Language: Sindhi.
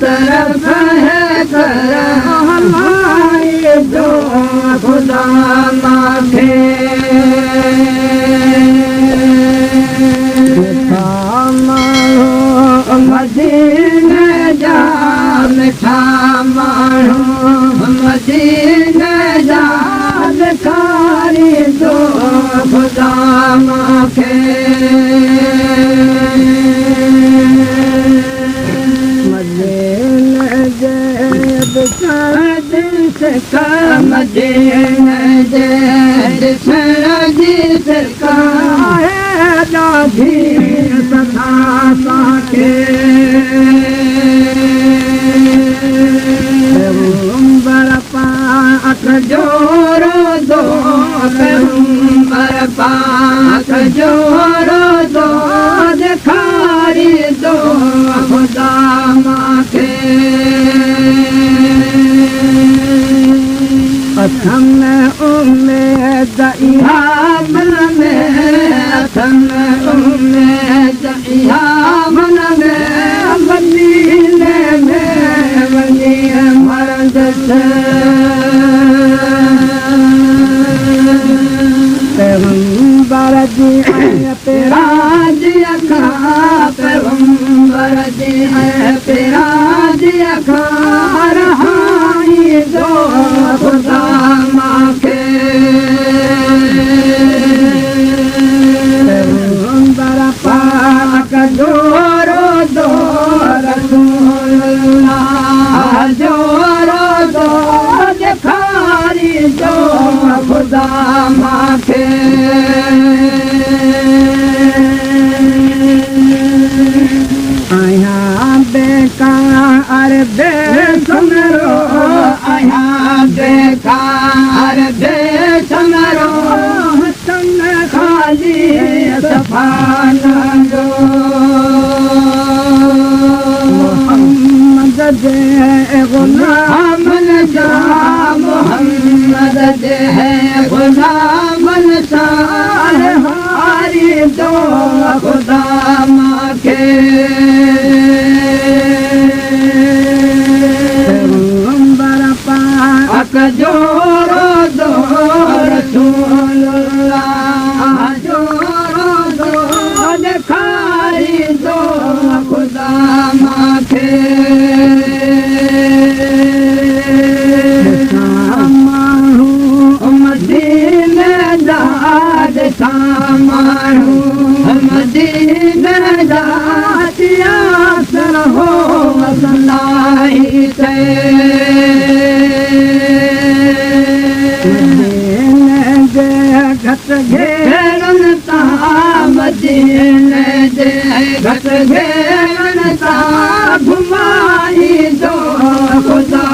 طرف هيڪر هلائيندو خدا مان کي. مٺا ماڻهو مديني جا، مٺا ماڻهو مديني جا، ڏيکاريندو خدا مان کي. مديني جي ڏسڻ جي سڪ، مديني جي ڏسڻ جي سڪ آهي ڏاڍي سدا اسان کي. پيغمبر پاڪ جو روضو، پيغمبر پاڪ جو روضو ڏيکاريندو خدا مان کي. اٿم اميد اها من ۾، اٿم اميد اها من ۾، مديني ۾ وڃي مرندس. پيغمبر جي ۽ پيران جي اکان، پيغمبر جي ۽ پيران جي اکان، رهائيندو خدا مان کي. پيغمبر پاڪ جو روضو، رسول الله جو روضو، ڏيکاريندو خدا مان کي. آهيان بيڪار بي ثمرو، آهيان بيڪار بي ثمرو، هٿن خالي صفا نه جو. محمد جي غلامن جا، محمد جي غلامن سان هاريندو خدا مان کي. پيغمبر پاڪ جو روضو، رسول الله جو روضو، ڏيکاريندو خدا مان کي. ڏسان ماڻهو مديني جا، ڏسان ماڻهو مديني جا، چياسر هو وسندائي تي. مديني جي گهٽ گهيرن تان، مديني جي گهٽ گهيرن تان، گهمائيندو خدا